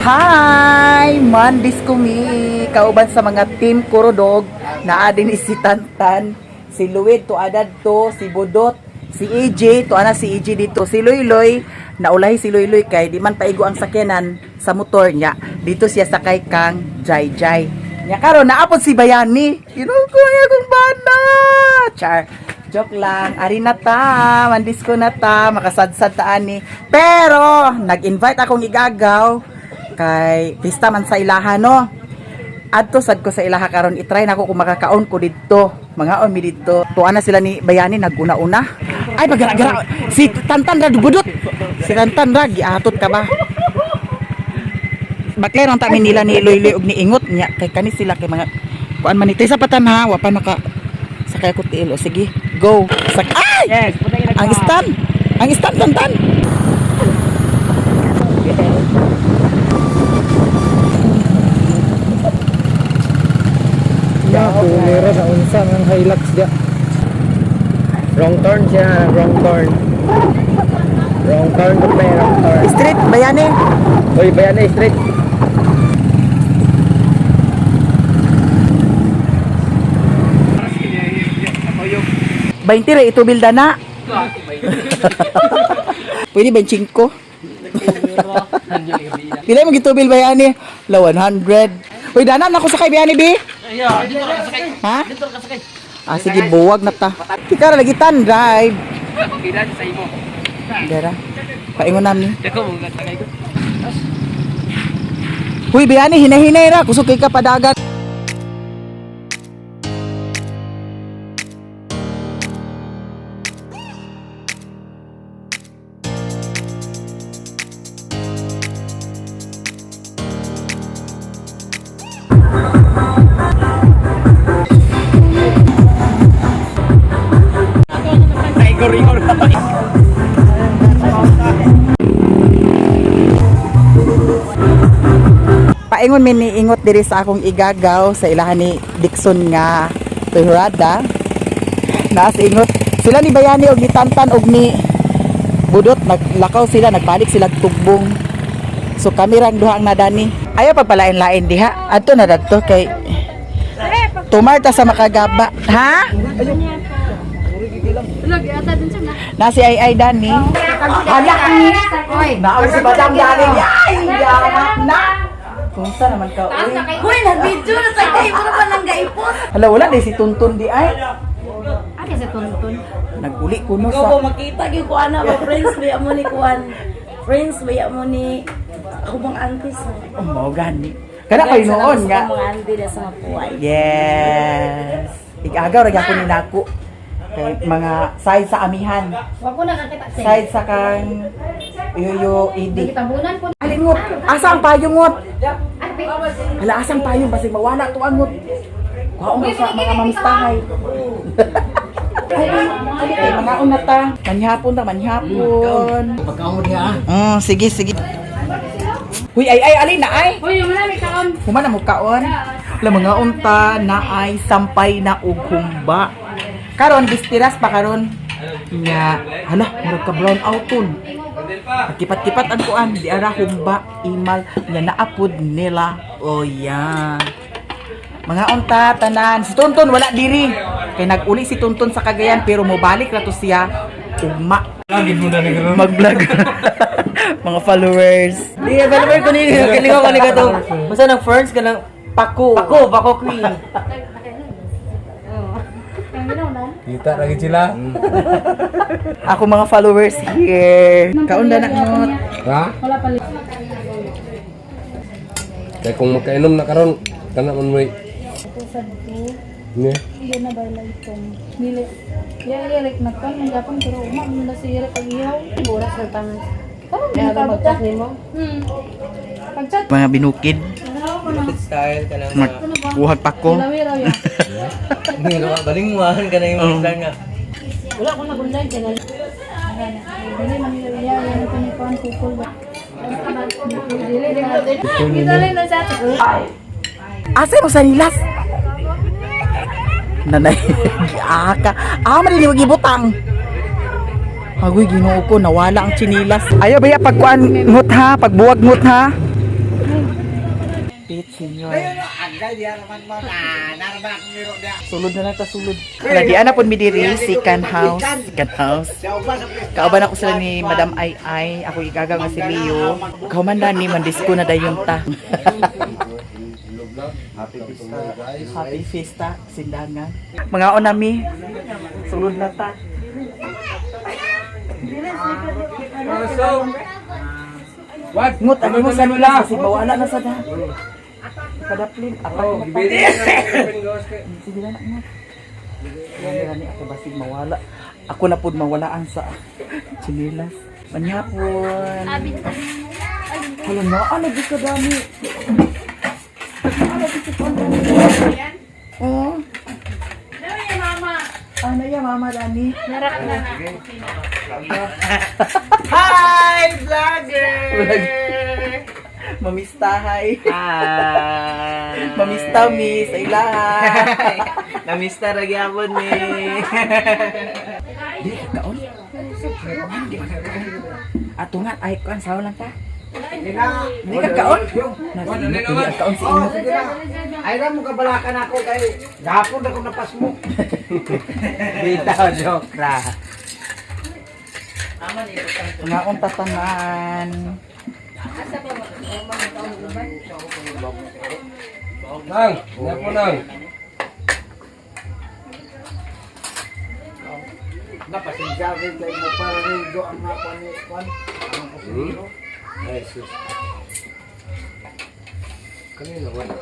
Hi! Mandis kumi! Kauban sa mga team Kurodog na adin si Tantan, si Luid, to adad to, si Budot, si EJ, to ana si EJ dito, si Loyloy, naulahi si Loyloy kay di man paigo ang sakyanan sa motor niya. Dito siya sakay kang Jai Jai. Nya karon naapod si Bayani. Ginoo ko ay akong bana. Char. Joke lang, ari na ta, mandis ko na ta, makasadsad ta ani. Pero nag-invite akong igagaw kay pista man sa ilaha no. Adto sad ko sa ilaha karon i-try nako kung makakaon ko didto. Mangaon mi didto. Tuwa na sila ni Bayani naguna-una. Ay pagara-gara si Tantan ra dubudot. Si Tantan ra giatot ka ba? Bakler ang tamin nila ni Loyloy og ni Ingot niya kay kani sila kay mga kuan man ni sa patan ha wa pa naka sakay ko tiil. O sige, go. Sak ay! Yes, Ang stand. Ang stand Tantan. Ya, kulera sa unsa ng Hilux dia. Wrong turn siya, wrong turn. Wrong turn to pay, wrong turn. Street Bayani. Uy, bayan na straight. Bainti ra ito bilda na. Pwede ba yung 5? Pila mo gitubil bayani? La 100. Uy, danan ako sakay bayani bi. Ha? Ah, sige, buwag na ta. Ikaw ra lagi tan drive. Pila sa imo. Dara. Paingon nami. Dako mo sakay ko. Huy, bayani hinahinay ra kusog kay ka padagan. Paingon mi niingot diri sa akong igagaw sa ilahan ni Dixon nga Toyota. Naas ingot sila ni Bayani og ni Tantan og ni Budot naglakaw sila, nagbalik sila tugbong. So kami rang duha ang nadani. Ayaw pagpalain-lain diha. Adto na dadto kay Tumarta sa makagaba. Ha? Na si Ay Ay Dani. Hala ni. Naon si Badang Dani. Ay, yamat na. Kung saan naman ka, uy. Uy, nag-video na sa kayo. Puro pa lang gaipos. Hala, wala na si Tuntun di ay. Ano sa tuntun? Naguli ko no Ikaw sa... ba makita gyud ko ana ba friends baya mo ni kuan. Friends baya mo ni ako bang aunties. Oh, mao gani. Kana kayo noon nga. Mga auntie na sa mapuay. Yes. Igagaw ra gyapon ni nako. Kay mga side sa amihan. Wa ko nakakita sa Side sa kang yoyo idi. Tabunan ko. Alin ngot? Asa ang payong ngot? Ay, Hala, asang payong basig mawala to ang ngot. Kuhaon mo sa mga mamistahay. Ay, ay, ay, mga una ta. Manihapon ta, manihapon. Pagkaon mo diha. Sige, sige. Huy, ay, ay, alin na ay. Uy, yung marami kaon. Human na mo kaon. La mga unta na ay sampay na og humba. Karon bispiras pa karon. Nya, hala, murag ka brown out ton. Kipat-kipat ang kuan, di ara humba imal nya naapod nila. Oh yeah. Mga unta tanan, si Tonton wala diri. Kay nag-uli si Tonton sa Cagayan pero mobalik ra to siya ugma. Mag-vlog. Mga followers. Di follower ko ni kalingaw ko ni kato. Basta nang ferns ka nang pako. Pako, pako queen. Kita lagi sila. Ako mga followers here. Kaunda na ngot. Ha? Wala pa. Kaya kung makainom na karon, kana man mo. Ne. Hindi na ba itong dili. Ya, ya, like nagkan man gapon pero uma man na siya pag ihaw. Buras na tangan. Karon na pag-chat nimo. Pag-chat. Mga binukid. Style ka nang Magkuhag pa ko. Lawi raw ya. balingwan ka na yung style nga. Wala ko nag-online channel. Dili man nila ya, yan ito ni kuan kukul ba. Dili dili. Dili na sa Asa mo sa nilas? Nanay, giaka. Ah, man din gibutang. Agoy, Ginoo ko, nawala ang chinilas. Ayaw ba ya pagkuan ngut ha, pagbuwag ngut ha. Pete Senior. Sulod na lang ta, sulod. Wala di ana pud mi diri si Can House, si Can House. Kauban ako sila ni Madam Ay Ay, ako igaga nga si Leo. Kauman na ni mandisco na dayon ta. Happy Fiesta, Sindangan. Mga onami, sulod na ta. What? Ngut, ano mo sa nila? Kasi bawala na sa da. Padaplin, apay na pa. Sige na, ngut. Rami ako basig mawala. Ako na pud mawalaan sa chinelas. Manyapon. Hala na, ano di ka dami. Ano di ka dami. Oh. Ano yan, mama Dani? Hi, vlogger! Mamistahay. Hi! Mamista mi sa ilaha. Namista ra gyapon ni. Di ka kaon. Di ka kaon. Ato nga ay kuan sawo lang ta. Di ka kaon. Nasa inyo di ka kaon sa inyo. Ay ra mo kabalakan ako kay gapon ra ko napasmo. Bitaw joke ra. Nga akong tatanan. Nang, napo nang. Napasensya rin kay mo para rin do ang ako ni kwan. Ang kusinero. Ay, sus. Kanina wala.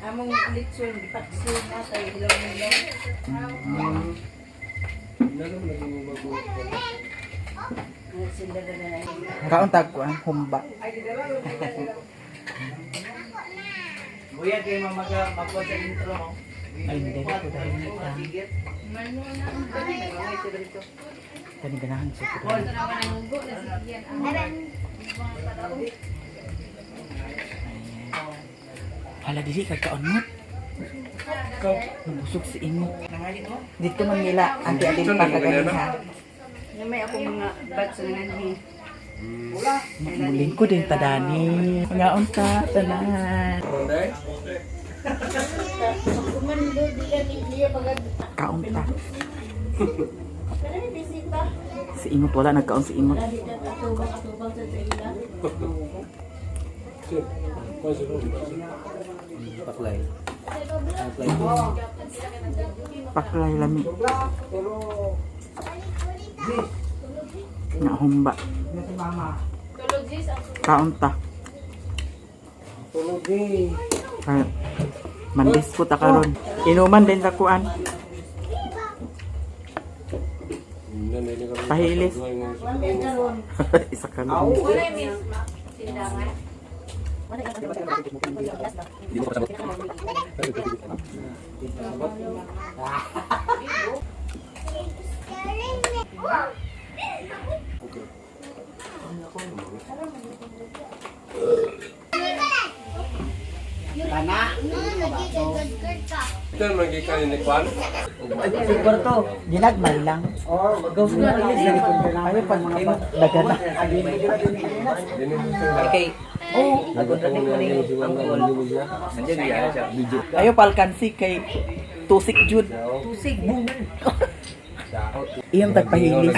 Among litson, gipatso na tayo ilaw-ilaw. Kaon tag kuan humba. Buya kay mamaga makuha sa intro mo. Ay hindi ko dahil ta. Kani ganahan sa ko. Hala dili ka kaon mo. Nabusog si Ingo. Dito man nila, Auntie Adeline pa kagaling ha. May ako mga batch na nanhi. Muling ko din tadani. Mga unta, tanan. Kaunta. Si Ingot wala nagkaon si Ingot. Paklay. Paklay lami. Nahumba. Kaunta. Ay, mandis ko ta karon. Inuman din sa kuan. Pahilis. Isa ka lang. Ito naman gikan ni Kwan. Ginagmay lang. Ayo pag mga dagana. Okay. Oh, Ayo palkansi kay Tusik Jud. Tusig. Iyang tagpahilis.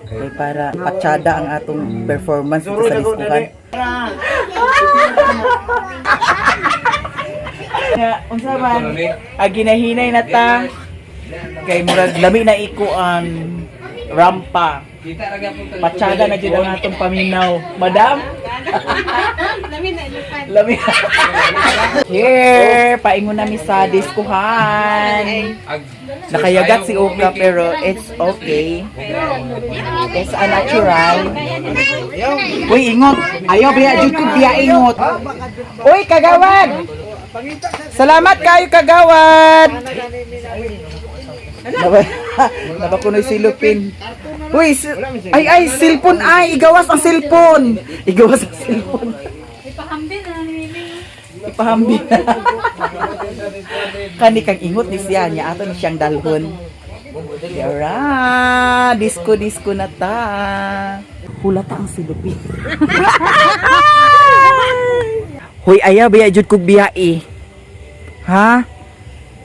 Kay para patsada ang atong performance dito sa diskuhan. Nga, unsa man, ah, ginahinay na ta. Kay murag lami na ikuan rampa. Patsada na jud ang atong paminaw. Madam? Lami na ilipan. Lami. Here, paingon nami sa diskuhan. Nakayagat si Oka pero it's okay. It's a natural. Uy, ingot. Ayaw, biya, jud ko biya ingot. Uy, kagawad! Salamat kayo, kagawad! Naba, nabakunoy si Lupin. Uy, ay, ay, silpon, ay, igawas ang silpon. Igawas ang silpon. Ipahambin na ni Mimi. Ipahambin. Kani kang ingot ni siya niya ato ni siyang dalhon. Yara, disco disco na ta. Hula ta ang silupi. Hoy, ayaw biya jud kog biyai. Ha?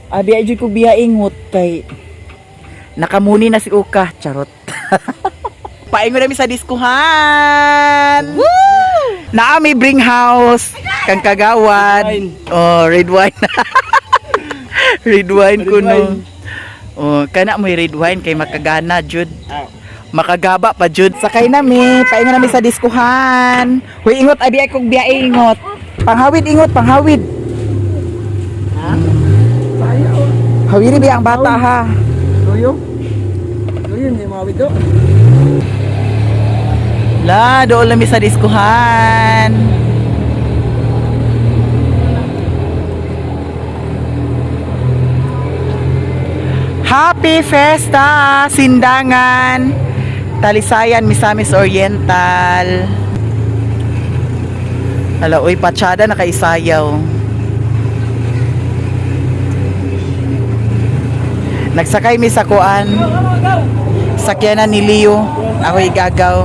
Abi ay jud kog biyai ngut kay nakamuni na si Uka, charot. Paingon nami sa diskuhan. Woo! Naami bring house kang kagawad. Oh, red wine. Red wine kuno. Oh, kana mo red wine kay makagana jud. Makagaba pa jud. Sakay nami, paingon nami sa diskuhan. Huy ingot abi ay kog biya ingot. Panghawid ingot, panghawid. Hawiri biya ang bata ha. Tuyo. Tuyo ni mga wido. La, doon lami sa diskuhan. Happy Festa, Sindangan, Talisayan, Misamis Oriental. Hala, uy, patsada na kaisayaw. Nagsakay mi sa kuan. Sakyanan ni Leo. Ako'y gagaw.